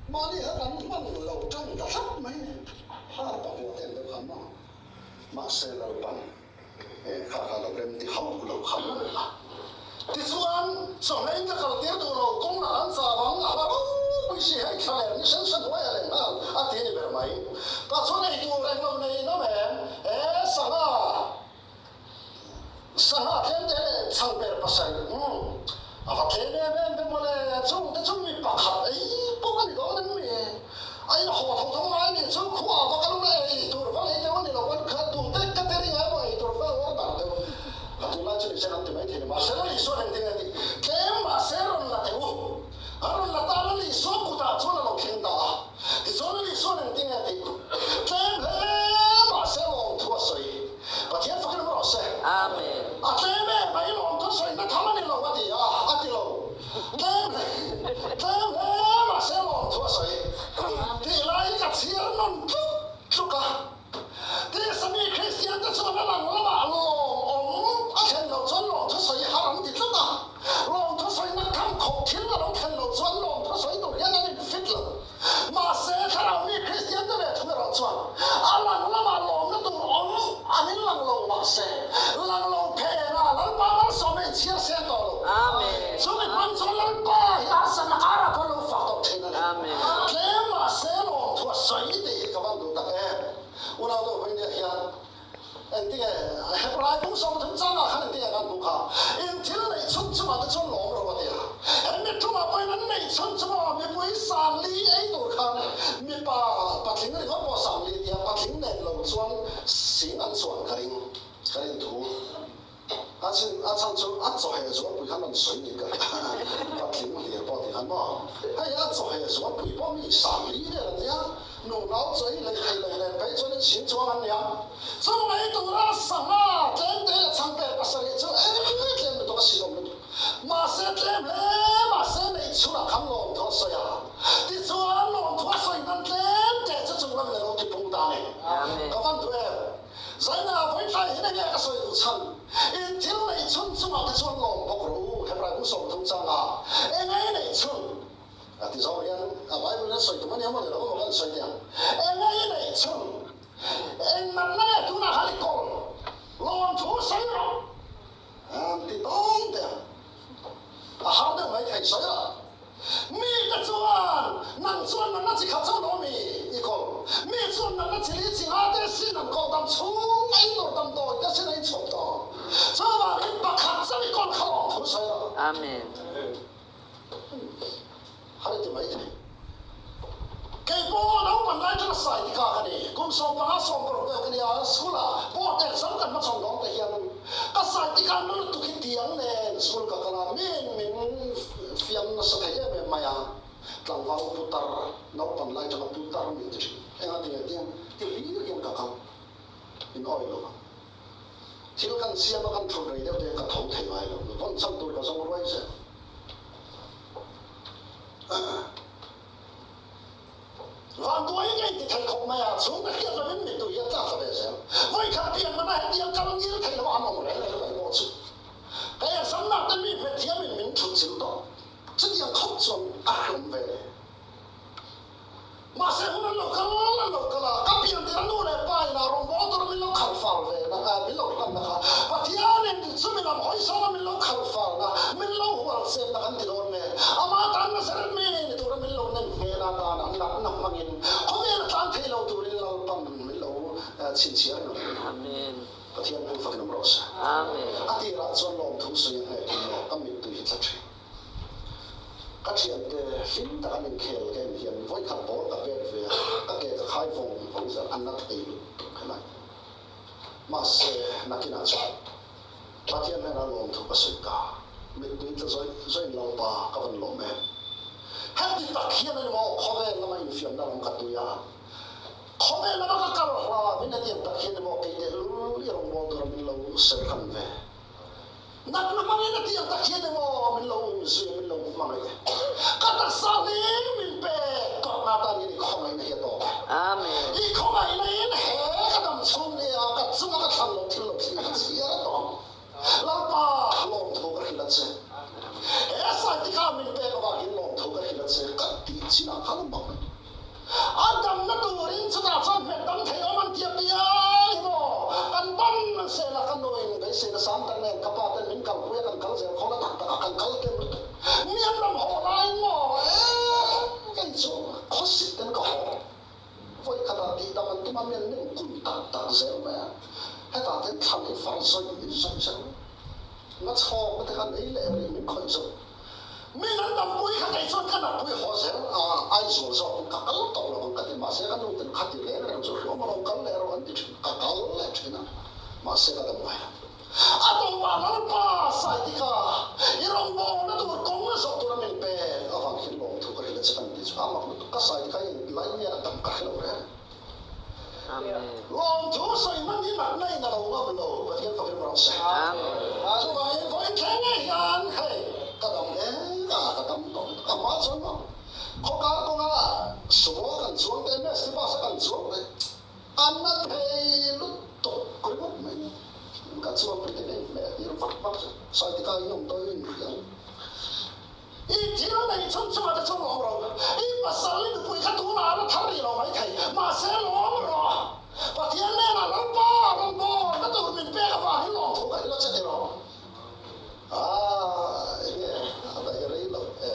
Mahni kha kan hman lo tan ta tlat mai ni. Har ta huat em deuh kha maw? Mahse Lalpan kha kha lo rem ti hauh lo kha a. Tichuan chawhmeh in ka kal tir duh lo, kawng ah an chau ang, a hla ropui si hei thla leh ni sen sen huai a leh nghal a ti ni ber mai. Tah chuan ei tur englo nei in awm em? E sangha! Sangha tlem te leh chhangper pasarih umm a va tlem em em ve mawle, chung te chu mi pakhat ei pawh a ni dawn em mi? A in haw tho tho ngai nih chu khua va kal ula ei tur va lei deuh a ni lo an kha tu te ka te ring emaw ei tur va order deuh a tunlai chu ni se kan ti mai thei ni mahse Lal Isua engtin nge tih tlem mahse rawn la teh u a rawn la ta Lal Isua kutah chuan a lo thleng ta a tichuan Lal Isuan engtin nge tih tlem hle mahse lawmthu a sawi. Pathian fakin awm rawh se. Amen. A tlem em mai lawm thu sawi na tham a ni lo a ti a, a ti lo. Tlem hle, tlem hle mahse lawm thu a sawi tih lai ka chhiar nawn tluk tluk a. Tisa mi Kristian te chuan a lang lamah lawm awm a thlen loh chuan lawm thu sawi har an ti tlat a. Lawm thu sawina tham khawp thil a lo thlen loh chuan lawm thu sawi tur hian an infit lo. Mahse, thlarau mi Kristian te ve thung erawh chuan a lang lamah lawmna tur awm an in lang lo. Mahse, lang lo phena Lalpa malsawmna in chhiar seng tawh lo. Chumi hman chuan Lalpa hi harsatna karah pawh lo fak tawh thin a ni. Tlem mahse lawmthu a sawi tih hi ka van duh tak em. Unau deuh vawinia hian Engtinge Hebrai bung 30 changah khan engtinge kan hmuh kha? In thil neih chhun chungah te chuan lawm ro a ti a. He mi tumah pawhin an neih chhun chunga mipui 40 ei tur khan mipa patling ringawt pawh 40 tia patling nen lo chuan sing an chuan ka ring ka rin thu. A chin a chhan chu a chawheh zualpui khan rawn sawi niin ka hria. Patling hlir pawh ti khan maw? Hei a chawheh zualpui pawh mi 40 vel an nia, nu nau chawi lei thei lo nen phei chuan in chhing chuang an nia. Chu mai tura sangha tlem te leh chhangper pasarih chu eng tlem lutuk a silawm lutuk. Mahse tlem hle mahse neih chhunah khan lawmthu a sawi a. Tichuan lawmthu a sawi hman tlem te chu chung lam leh lo tipung ta a ni. Ka van duh em? Zaina vawitlai hi enge ka sawi duh chhan? In thil neih chhun chungah te chuan lawm bawk rawh u, Hebrai bu 30 changa enge i neih chhun? A ti zawng hian a Bible in a sawi tum a nia maw ni lo emaw kan sawi teh ang. Enge i neih chhun? Eng natna nge tunah khan i kawl? Lawm thu sawi rawh. An ti dawn teh ang. A har deuh mai thei sawi rawh. Mite chuan, Nang chuan natna chi khat chu lo mi i kawl. Mi chuan natna chi li chi nga te sin an kawl dam chhung a inawr damdawi te sin a inchhawp tawh. Chuvangin pakhat chauh i kawl kha lawm thu sawi rawh. Amen. Har i ti mai thei. Kei pawh naupan lai tana sai tika ka ni. Kum 15 16 vel ka nia, school ah board exam kan hmachhawn dawn te hian ka sai tika na lutuk hi tiang nen school ka kal a, min min fiam nasa thei em em mai a, tlangval putar naupan lai tanga putar min ti thin. Enga tinge tiang ti hlir hian ka kal in awih lo a. Thil kan siam a kan thut rei deuh te ka tho thei ngai lo, vawn chhan tur ka zawng ruai zel. Vanduai in ka inti thei khawp mai a, chhung ka hriat lovin mittui hi a tlak ta ve zel. Vawikhat pian mana hetiang kal ngil thei lo an awm reng reng mai pawh chu ka exam nak te mi hmethiam in min thut chilh tawh. Chutiang khawp chuan a hrem ve. Mahse hun an lo kal an lo kal a, ka pian tir a nu leh pa in a rawn bawl tur a min lo khalh fal ve na kha, min lo hlan na kha, Pathian in chumi lam hawi sawn a min lo khalh fal na, min lo hual chet na kan ti dawn nge? Amah tan Nazareth mi ni tur a min lo nem hmel a tan an natna hmangin khawvel a tlan thei lo turin Lalpan min lo chhinchhiar reng a ni. Amen. Pathian hming fakin awm rawh se. Amen. A tirah chuan lawmthu sawi a hneh thei lo, ka mittui hi tla thin. Ka thiante hlim tak an inkhel ka en hian vawikhat ball ka pek ve a, ka ke ka khai vawng vawng zel, an la thei lutuk helai. Mahse, nakinah chuan Pathian hnenah lawmthu ka sawi ta, mittui tla zawih zawih Lalpa ka van lawm em. Heti tak hian a ni maw khawvel lama infiamna lam ka tui a, khawvel lama ka kal hla min hetiang tak hian a ni maw kei tehlul i rawngbâwl tura min lo serhlan ve. Natna hmangin a tiang tak hian emaw min lo um zui a, min lo hmangaih e. Ka taksa hlim min pek tawrhna atan hian i khawngaihna hi a tawp e. Amen. I khawngaihna in he ka dam chhung nia ka chunga ka thlan loh thil lo thlir ka chhiar a tawng. Lalpa, lawmthu ka hrilh a che. He saitika min pek avang hian lawmthu ka hrilh a che ka ti. Chinah khan a mak a. A damna turin chutah chuan hmet dam thei awm an tia piang hi maw? Kan ban sela ka nuin beiseina sang tak nen ka pa ten min kalpui a kan kal zel khawl a tak takah kan kal kem lutuk. Mian ram haw laiin maw eh kei chu khawsik ten ka haw. Vawi khatah tihdam an tum a mian nem kun tak tak zel mai a. Hetah ten thlan hi far zawih zawih zel. Na chhawkna te khan ei leh rih min khawih zawk. Min an dampui kha kei chuan ka natpui haw zel a, Aizawl zawkin ka kal tawh lo ang ka ti, mahse ka nu ten kha ti reng reng chu hriawm a lo kal leh rawh an ti thin, ka kal leh thin a, mahse ka dam ngai lo. A tawpah Lalpa Saitika i rawngbawlna tur kawng a zawh tura min pek avang hian lawmthu ka hrilh a che kan ti chu a mak lutuk, ka Saitika hi lai nge a dam ka hre lo reng. Lawmthu sawi hman hi natna in a lo ngam lo, Pathian fakin rawh se. Chuvangin vawiin thleng ngei hian hei ka dam mek a, ka dam tawh lutuk a, hma chuan maw khawkar kawnga sumo kan chuang te, MST bus a kan chuang te a na thei lutuk ringawt mai. Ka chuang pui te ngei hmel tir vak vak chu sawi tikah in awm tawh in hria ang. I thil nei chhun chungah te chuan lawm rawh. I pasal i nupui kha tunah a la thar rih lo maithei. Mahse lawm rawh. Pathian hnenah Lalpa rawn bawl na tur min pek avangin lawmthu ka hrilh a che ti rawh. Ah, enge a daih rei loh e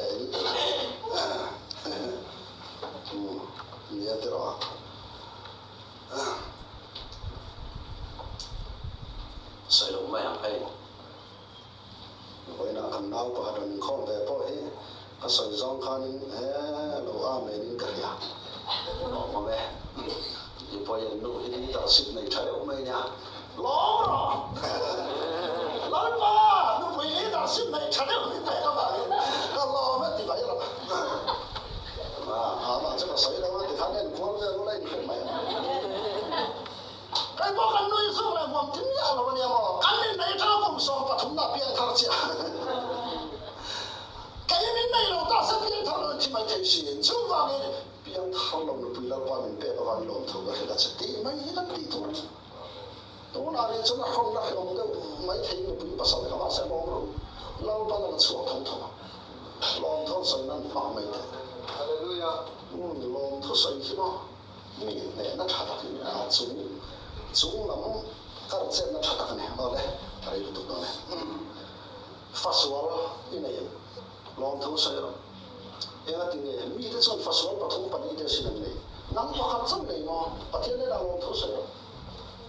nia ti rawh. Sawi lo mai ang hei. Vawiinah kan nau pakhat rawn inkhawm ve pawh hi ka sawi zawng khanin he lo amen in ka hria. Lawm awm e. I pawian nu hi leadership nei tha deuh mai nia. Lawm rawh! Lalpa nupui leadership nei tha deuh hi pek avangin ka lawm e ti mai rawh. Amah chu ka sawi lo a tikhan enkual vel ula inhre mai ang. Kei pawh kan nui zuk leh huam ti miah lo a nia maw? Kan inneih atanga kum 13 ah piangthar chiah. Kei min nei lo ta se piangthar lo in thi mai thei si. Chuvangin piangthar lo nupui Lalpa min pek avangin lawmthu ka hrilh a che tih mai hi kan tih tur a ni. Tunah rih chuan a hrawn la hlawm deuh mai thei nupui pasal kha mahse lawm rawh u. Lalpan a la chhuak tho tho a. Lawmthu an sawi nan hmang mai teh. Hallelujah. Umm lawmthu sawi hi maw? Mi hnehna tha tak in a chung chung lam kar chetna tha tak a ni. Awle, a rei lutuk dawn e. Fasual i nei em? Lawmthu sawi rawh. Engati nge mite chuan fasual pathum pali te sin an nei? Nang pakhat chauh nei maw? Pathian hnenah lawmthu sawi rawh.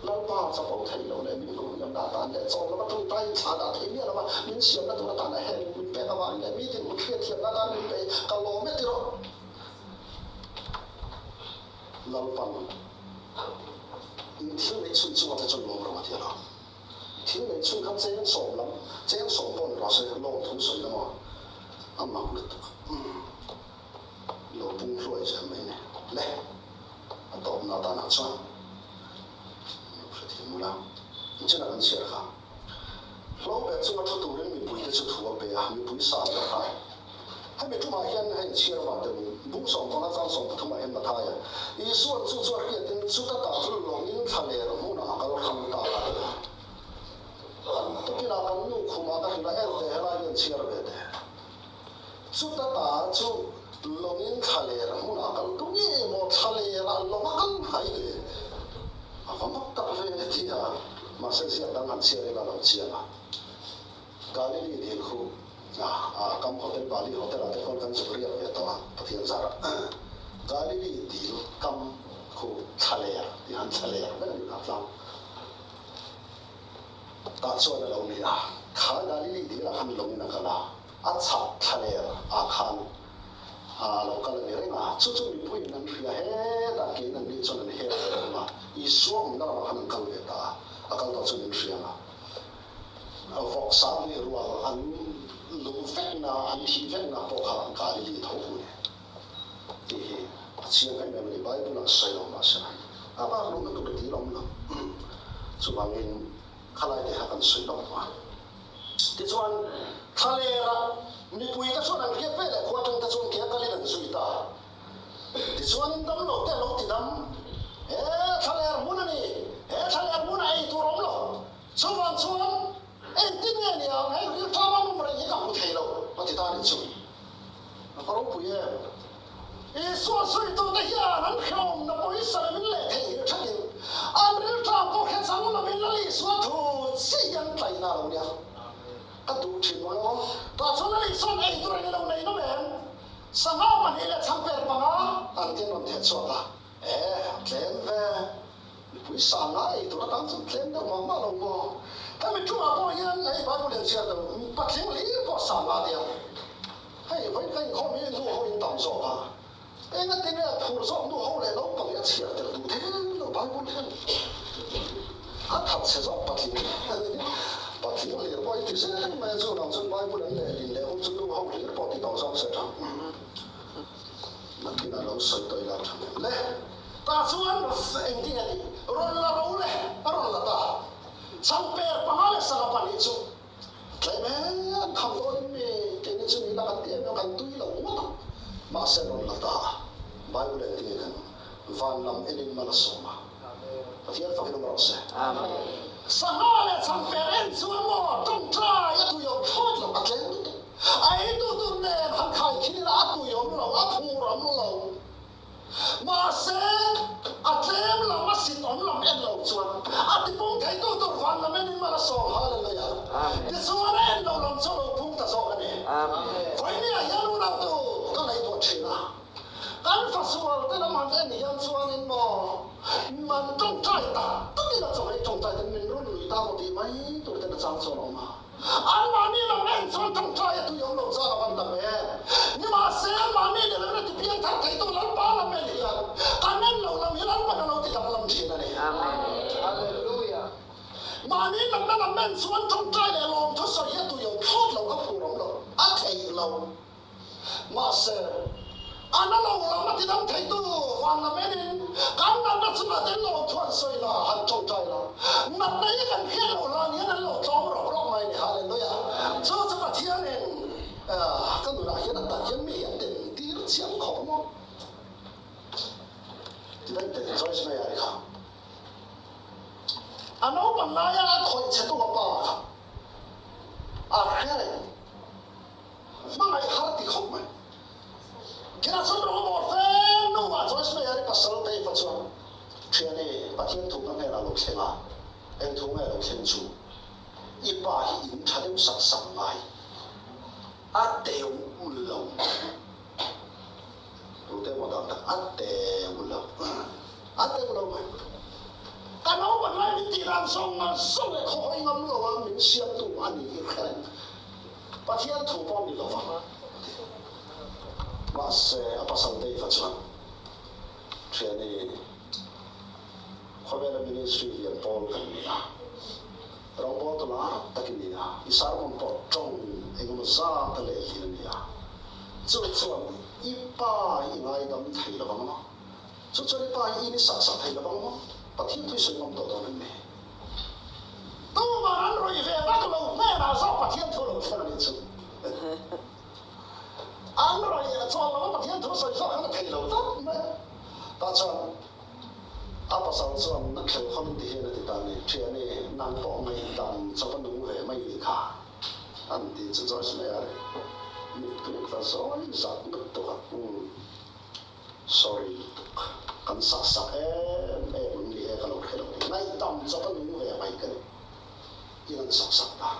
Lalpa chapo thei lo leh min hmuh hniamna atan leh chawl lova tawngtai in thlah dah thei miah lova min siamna tur atana heng min pek avangin leh mi dinhmun hriatthiamna atan min pe ka lawm e ti rawh. Lalpan in thil neih chhun chungah te chuan lawm rawh a ti a lo. Thil neih chhun kha cheng sawm lam, cheng sawm pawh ni rawh se, lawm thu sawi lam aw a mak lutuk. Lo pung hluai zel mai ni le. A tawpna danah chuan lo hrethiam ula, inchena kan chhiar kha. Hlobet chunga thu turin mipuite chu thu a pe a, mipui sa ber kha. Hemi tumah hian hei chhiar vang deuh bung 15 chang 13 ah hian Mathaia Isua'n chu chu a hriatin chuta tah chu lawngin thlaler hmunah a kal hrang ta a ti a. Kan tukinah kan nu khumah ka hrilh a, en teh helai hian chhiar ve teh. Chuta ta chu lawngin thlaler hmunah a kal tu nge maw thlalerah lawng a kal mai le? A va mak tak ve ti a, mahse ziak dang han chhiar ila lo chiang a. Galili dil khu a kam hotel Bali hotel ah te khuan kan zuk riak ve tawh a Pathian zar ah Galili dil kam khu thlaler tih han thlaler vek a ni kha tlang tah chuan a lo ni a kha Galili dil ah khan lawng in a kal a a chhak thlaler ah khan a lo kal a ni reng a chu chu mipui in an hria hetah kein an nih chuan an hel ve thung a Isua awmna ramah khan an kal ve ta a a kal tawh chuan min hria ang a. Vawksa leh rual an luh vekna, an thih vekna pawh kha Galili tho hu ni tih hi a chiang em em a ni. Bible ah sawi lo mahse a bak luhna tur dil awm lo. Chuvangin khalai te kha kan sawi lawk tawh a. Tichuan thlalera mipui te chuan an hriat ve leh khua atang te chuan ke kalin an zui ta. Tichuan in dam lo te a lo ti dam. He thlaler hmun a ni. He thlaler hmunah ei tur awm lo. Chuvang chuan engtin nge ni ang, hei rilṭam a mum reng hi ka hmu thei lo, a ti ta a nih chu. A va ropui em? Isua zuitute hian an hrehawmna pawisa lovin leh theihnghilh thatin an rilṭam pawh hre chang lovin Lal Isua thu chiah hi an tlaina a lo nia. Ka duh thin maw aw. Tah chuan Lal Isua'n ei tur eng ilo nei nawm em? Sangha pahnih leh chhangper panga an tin rawn theh chhuak a. E, a tlem ve. Mipui sanga ei tur atan chuan tlem deuh mah mah lo maw? Hemi tungah pawh hian hei Bible in chhiar deuh patling hlir pawh sanga nia. Hei vawiin ka inkhawm hi nu ho in tam zawk a, engati nge phur zawk nu ho leh naupang hi a chhiar tel duh thei lo Bible hian a that chhe zawk patling patling hlir pawh i ti zel mai a chuvang chuan Bible an lehlin leh hun chu nu ho hlir pawh ti tawh zawk se tha. Nakin a lo sawi tawh ila tha em le. Tah chuan engtin nge tih rawn la ro le a rawn la ta. Changper panga leh sangha pahnih chu tlem e an kham dawn in mi keini chu ni la kan ti em em kan tui lo ngawt ang. Mahse rawn la ta a Bible engtin nge kan van lam en in mal a sawm a. Pathian fakin awm rawh se. Sangha leh changper en chuan maw tawngtai a tui awm thlawt lo a tlem lutuk. A eitu tur nen han khai khin ila a tui awm lo, a phur awm lo. Mahse, a tlem lam, a sit awm lam en lo chuan a tipung theitu tur van lam enin mal a sawm Hallelujah! Tichuan a en lo lam chu a lo pung ta zawk a ni. Vawinia hian unautu ka ngaihtuah thin a, kan fasual te lam han en hian chuanin maw man tawngtai tak takin a chawhmeh tawngtai ten min run lui ta maw tih mai tur ten a chang chuan a awm a. Anmahni lam en chuan tawngtai a tui awm lo chuan a van tam e. Nimahse, anmahni ni lovin a ti piang thar theitu Lalpa lam en hian kan en lo lam hi Lalpan a lo ti danglam thin a ni. Hallelujah. Mahni natna lam en chuan tawngtai leh lawmthu sawi hi a tui awm thlawt lo, a phur awm lo, a theih lo. Mahse, a na lo lam a ti dam theitu van lam enin kan natna chungah te lawmthu an sawi la, han tawngtai la. Natna hi kan hriat loh hlan hian an lo tlawm rawk rawk mai a ni. Hallelujah! Chu chu Pathianin ka nunah hian a tak hian mi hi a tem tir chiang khawp maw? Ti daih daih Joyce Meyer kha a naupan laia a khawih chhetu a pa kha a hre reng. Hmangaih har ti khawp mai. Kira chuan rawng a bawr fe nu ah Joyce Meyer i pasal Dave-a chuan Thiani, Pathian thu ka hnenah lo thleng a, eng thu nge lo thleng chu? I pa hi in tha deuh sak sak ngai. A teu ul lo. Tute emaw dang tak a teu lo. A teu lo mai. Ka naupan lai min tih dan zawng zawng leh khawhawi ngam lo a min siamtu a ni hi hre reng. Pathian thu pawh ni lova a ti. Mahse, a pasal Dave-a chuan, Thiani, khawvela ministry lian pawl kan ni a, rawngbawltu lar tak i ni a, i sermon pawh tawng engemaw zat a lehlin a ni a, chu chuan i pa hi i ngaidam thei lo vang maw? Chu chuan i pa hi i ni sak sak thei lo vang maw? Pathian thu i sawi ngam tawh dawn em ni? Tumah an rawih ve vak lo hnenah zawk Pathian thu lo thlen a nih chu. An rawih chuan lova Pathian thu sawi zawk khan a thei lo tlat mai. Tah chuan a pasal chuan na khel khawmin ti hian a ti ta ni, Thiani, nang pawh ngaihdam chawp a nung ve mai ni kha an ti chu Joyce Meyer mittui tla zawi zat lutuk a. Sorry lutuk. Kan sak sak em em ang ni e ka lo hre lo ni. Ngaihdam chawp a nung ve mai ka ni. In an sak sak ta.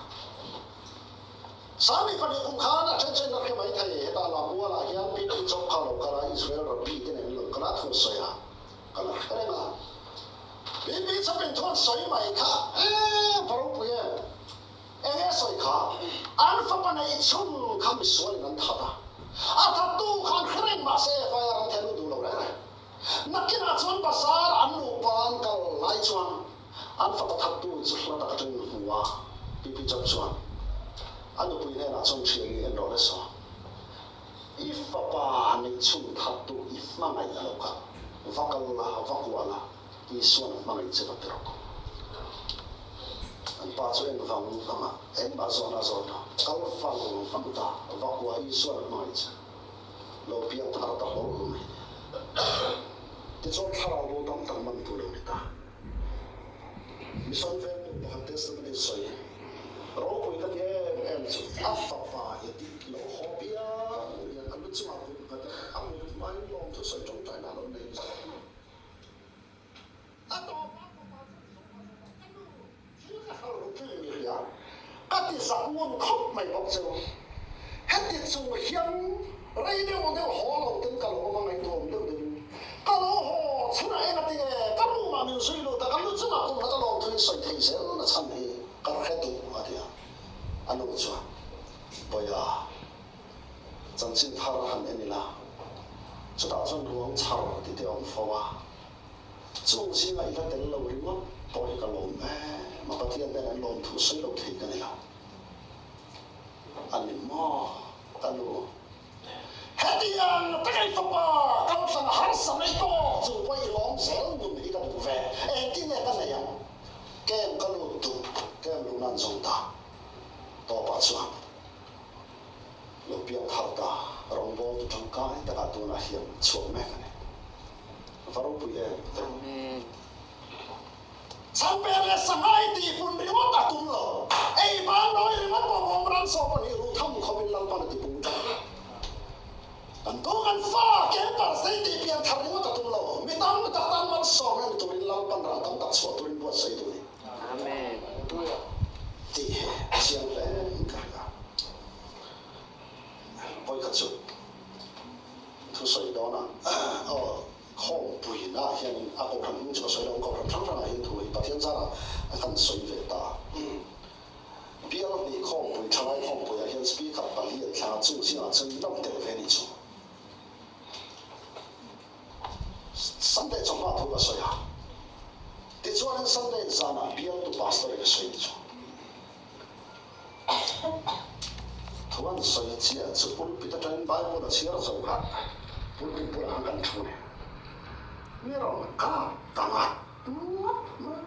Sami pahnih kum khan a then chen a hre mai thei. Heta Lammualah hian PT chawp kha a lo kal a, Israel Rabbi te nen an lo kal a, thu an sawi a, ka la hre reng a. PT chawp in thu an sawi mai kha em va ropui em. Eng nge sawi kha? An fapa neih chhun kha misualin an that a, a thattu kha an hre reng mahse FIR an thehlut duh lo reng reng. Nakinah chuan bazar an nupa an kal lai chuan an fapa thattu chu hla tak atangin hmu a, PP Job chuan a nupui hnenah chuan thian ni en rawh le saw. I fapa neih chhun thattu i hmangaih a lo kal, va kal la, va kuah la, Isuan a hmangaih che va ti rawh. An pa chu en vang vang a, engmah zawhna a zawt lo. Kal vang vang ta, va kua Isuan a hmangaih che. Lo piang thar ta hlawl mai. Tichuan thlarau bo tam tak man tu lo ni ta. Mission vengtu pakhat testimony sawi ropui ka ti em em chu a fapa hi dik lo haw piang hian a lu chungah kut nghat a, a mut hmain lawm. Rei deuh deuh haw lo ten ka lo awm a ngaihtuahawm deuh deuhin ka lo haw chhunah eng a ti nge ka room ah min zui lut a, ka lu chungah kum khat a lawm thu in sawi thei zel na chhan hi ka hre duh a ti a, a nu chuan Bawiha chanchin thar han en ila chutah chuan ruang chhar tih te a awm fo a, chung zingah i la tel lo ringawt pawh hi ka lawm em a, Pathian nen an lawm thu sawi lo thei ka ni lo. A ni maw ka nu? Hetiang taka i fapa kaltlang harsa mai tawk chung pawh i lawm zel nun hi ka duh ve. Engtin nge ka nei ang? Kem ka lut duh, kem luh nan zawng ta. Tawpah chuan lo piang thar ta, rawngbawltu tangkai takah tunah hian chhuak mek a ni. Va ropui em? Amen. Changper leh Sangai tih pun ringawt a tum lo. Ei ban nawi ringawt pawh bawm ran saw pahnih ruh tham khawpin Lalpan a ti pung tlat. Kan tu kan fa Kemper sei tih pian thar ringawt a tum lo. Mi tam tak tan malsawmna ni turin Lalpan rah tam tak chhuah turin buatsaih duh a ni. Amen. Tih hi a chiang hle in ka hria. Vawikhat chu thusawi dawnah aw. Khawmpuina hian a kohhran hming chu ka sawi lo, kohhran hrang hrangah hian thu hi Pathian zarah kan sawi ve ta. Bial hnih khawmpui, thalai khawmpuiah hian Speaker pali an thlang a, chung zingah chuan min awm tel ve ni chu. Sunday chawhma thu ka sawi a, tichuanin Sunday zanah bialtu pastor in a sawi ni chu. Thu an sawi chiah chu pulpit atangin Bible a chhiar zo kha pulpit bulah khan kan thu nen mi rawn kap ta ngat ngat mai.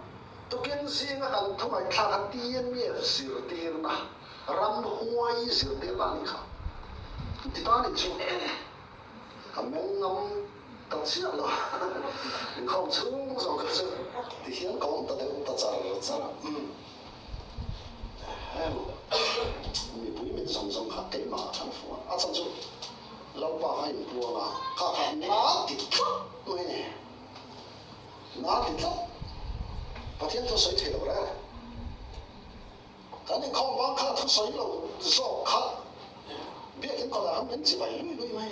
Tukin zinga kan thu ngaihthlak kha TMF zirtirna, ramhuai zirtirna a nih kha. Ti ta nih chu ka meng ngam ta chiah lo. Inkhawm chhung zawng kha chu ti hian ka awm ta deuh ta char char a. Heng mipui mit zawng zawng kha keimah ah khan fuh a, a chhan chu Lalpa kha inpuang a, kha kha na ti tlat mai a ni, na ti tlat, Pathian thu sawi thei lo reng, kan inkhawm vang kha thu sawi lo zawk kha biakin kawtah khan min chibai lui lui mai,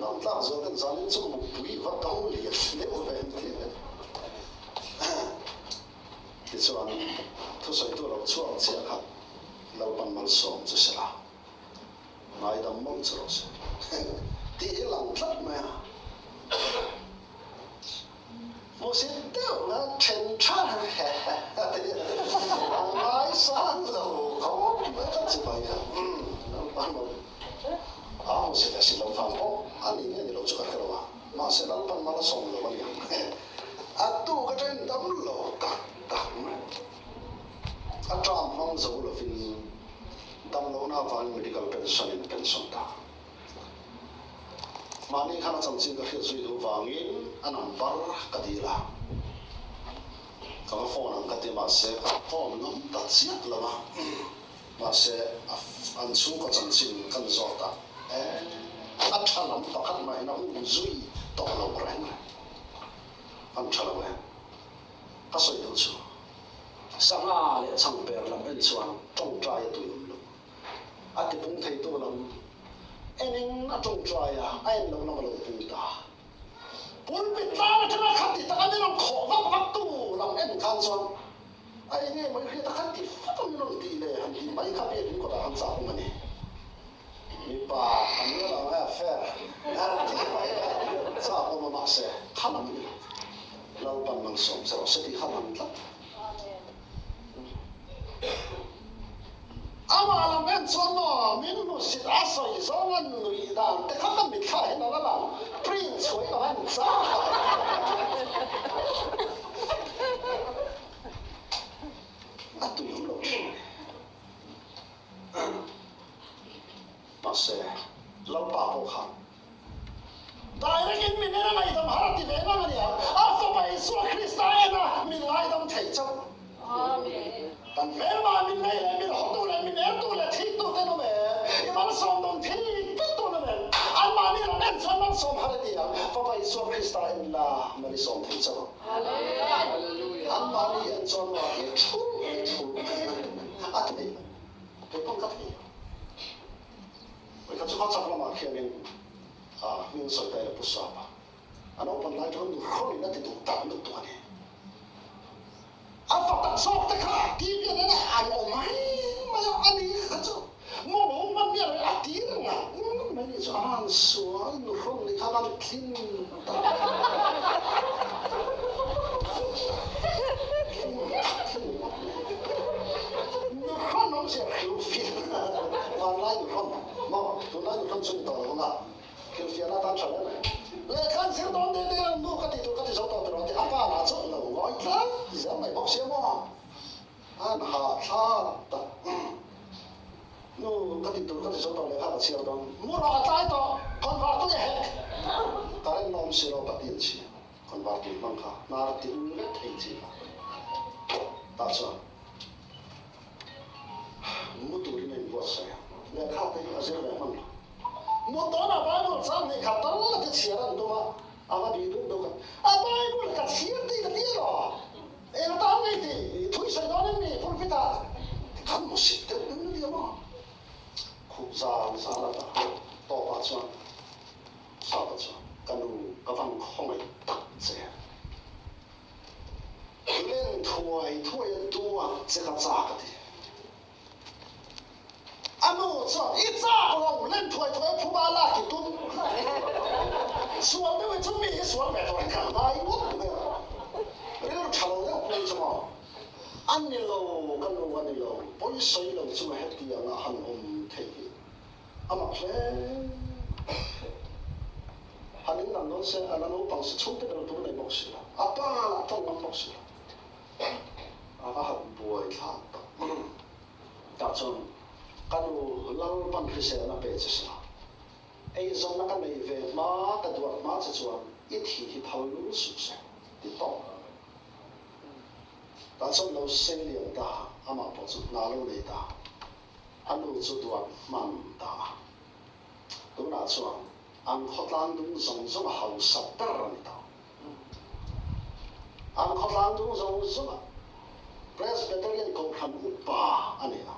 nawm tlak zual ten zanin chu mupui va dang lian deuh ve an ti a. Tichuan, thusawitu lo chhuak chiah kha Lalpan malsawm chu se la, ngaidam mawlh chu rawh se tih hi lang tlat mai a. Hmuhsit deuh na then tha a ti a, a ngaisang lo khawp mai ka chi mai kha. Lalpan mal a hmuhsit a si lo vang pawh a ni nge ni lo chu ka hre lo a, mahse Lalpan mal a sawm lo a ni ang. A tu ka ṭen dam lo tak tak mai. A ṭam hmang zo lovin damlohna avangin medical pension in a pension ta. Mahni khan a chanchin ka hriat zui duh vangin a number ka dil a. Ka va phone ang ka ti mahse ka phone ngam ta chiah lo a. Mahse an chhungkaw chanchin kan zawt a, e a ṭha lam pakhat mahin a um zui tawh lo reng reng. An ṭha lo em? Ka sawi duh chu. Sangha leh changper lam en chuan ṭawngṭai a tui awm lo. A tipung theitu lam enin a ṭawngṭai a, a en loh lam a lo pung ta. Pulpit tlang aṭanga khat ti taka min rawn khawh vak vak tu lam en khan chuan a eng nge maw i hriat a khat ti fak a min rawn tih leh han tih mai kha biakin kawtah khan chak awm a ni. Mipa an nia lo nge fair tih mai kha chak awm a mahse kha lam a ni lo. Lalpan malsawm che rawh se tih kha lam tlat. Amah lam en chuan maw min hmusit a sawi zawng a nuih dan te kha ka mitthla hian a la lang print chhuai ka han chak a. A tui awm lo thin a ni. Mahse Lalpa pawh khan Direct in min en a ngaihdam har a ti ve ngang a nia. A Fapa Isua Krista en a min ngaidam thei chauh. Kan hmelma min nei leh min hawtu leh min ertu leh thiktu te an awm em? I malsawm dawn thil vek dawn a nem. Anmahni ram en chuan malsawm har a ti ang. Fapa Isua Krista en la mal i sawm thei chauh ang. Anmahni en chuan maw i thulh i thulh a thei lo. Kei pawn ka thei lo. Kei kha chu ka chak lam. Tin sawi ta ila Pu Sapa a naupan lai chuan nu hrawlin a ti duh tak lutuk a ni. A fa tak zawk te kha TV an en a, an awm mai mai a, ani kha chu mawng hung hman miah lo a tir ngat ngat mai nih chu a han sual nu hrawn ni khan a tlin tak tlin tak tlin ngawt mai. Nu hrawn awmzia hrilhfiah vanlai nu hrawn maw tunlai nu hrawn chu ni tawh lo ang a. Thilfiahna atan tha hle mai. Lehkha an zir dawn deuh deuh a, nu ka tih tur ka ti zo tawh tiraw tih a pa lah chu lo ngawi tlat zel mai bawk sia maw? An hahthlak tak. Nu ka tih tur ka ti zo tawh lehkha ka chhiar dawn. Mu rawh a tlai tawh, khawnvar tui a hek. Current awm si lo ka ti an chhia. Khawnvar tui hmang kha hnar ti ung vek thei chi kha. Tah chuan mu turin a inbuatsaih a, lehkha te hi a zir ve hman lo. Mut dawnah Bible chang hnih khat tal a ti chhiar an tum a, a va bih duk duk a. A Bible ka chhiar tih ka ti elaw? Eng tan nge tih thui sawi dawn em ni pulpit ah? Tikhan mu sit deuh deuh na nia maw? Khup zan zan a ta tawpah chuan Sapa chuan, Ka nu, ka van khawngaih tak che. Len thuai thuai a duat che ka chak a ti. A nu chuan, I chak lo, len thuai thuai phuba lak i tum. Sual deuh hi chu mi hi sual ve tawh hi kan ngai ngawt mai a. Rilru tha lo deuh pawh hi chu maw? A ni lo, ka nu a ni lo, pawisawi lo chunga hetianga han awm theih hi a mak hle mai. Han indan dawn se, a la naupang si chhungte ber tur nei bawk si lo, a pa lah tawng ngam bawk si lo. A va han buai thlak tak. Tah chuan ka nu Lalpan hriselna pe che sela, eizawnna ka nei ve hma ka duat hma che chuan i thi hi phal lul suh se ti tawp. Tah chuan lo sei lian ta, amah pawh chu hna lo nei ta, a nu chu duat hman ta a. Tunah chuan an khawtlang dung zawng zawng a hausa ber a ni tawh. An khawtlang dung zawng zawngah Presbyterian Kohhran upa a ni a.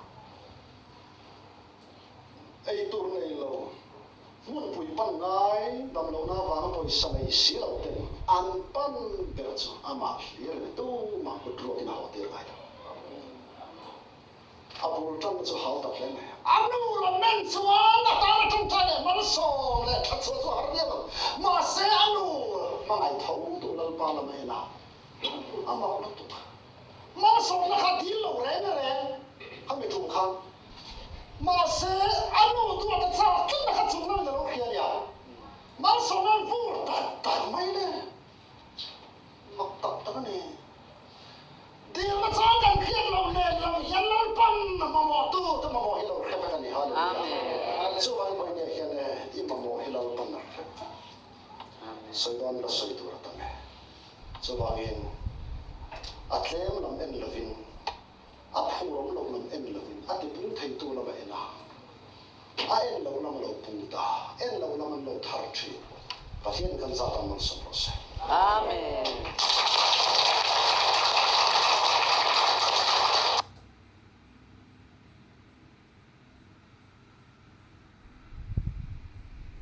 Eitur nei lo, hmunpui pan ngai, damlohna avanga pawisa nei si lo ten an pan ber chu amah hlir a ni. Tumah kut ruakin a haw tir ngai lo. A bul ṭanna chu hau tak hle mai. A nu lam men chuan a tan a ṭawngṭai leh malsawm leh ṭhat chhuah chu a har viau ang. Mahse a nu hmangaih tho tu Lalpa lam a en a, a mak lutuk. Malsawmna kha dil lo reng reng kha mi ṭum khan. Mahse a nu duat a chak tlatna kha chung lamin a lo hria nia. Malsawmna an vur tak tak mai le. Mak tak tak a ni. Dilna chang kan hriat loh nen lam hian Lalpan mamawhtu te mamawh hi lo hre vek a ni. Hallelujah. Chuvangin vawinia hian e, i mamawh hi Lalpan a hre vek. Sawi dawn ila sawi tur a tam e. Chuvangin a tlem lam en lovin, a phurawm loh lam en lovin, a tipung theitu lam a en a. A en lo lam a lo pung ta, en lo lam an lo thar thin. Pathian kan zat ang malsawm rawh se. Amen.